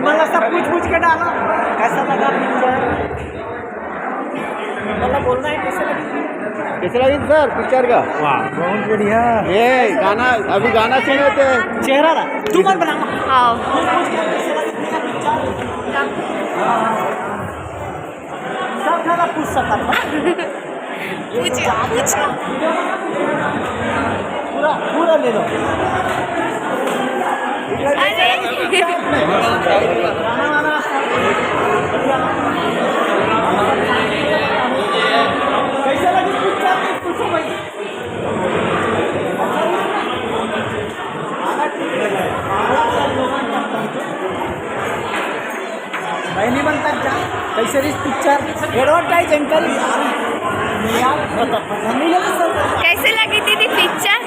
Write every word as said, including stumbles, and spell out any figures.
मतलब सब पूछ पूछ के डाला, कैसा लगा पिक्चर? मतलब बोलना है कैसे लगी? कैसे लगी सर पिक्चर का? वाह, बहुत बढ़िया। ये गाना, अभी गाना सुने थे। चेहरा ला तू मत बना। हाँ। पूछ पूछ के कैसे लगी पिक्चर? सब ज्यादा पूछ सकता था। पूछो, पूछो। पूरा, पूरा ले लो। अरे। कैसे लगी पिक्चर? पूछो भाई। भाई नहीं बनता क्या? कैसे रही पिक्चर? एडवर्टाइज एंकर यार। यार, पता, पता नहीं लगा सर। कैसे लगी दीदी पिक्चर?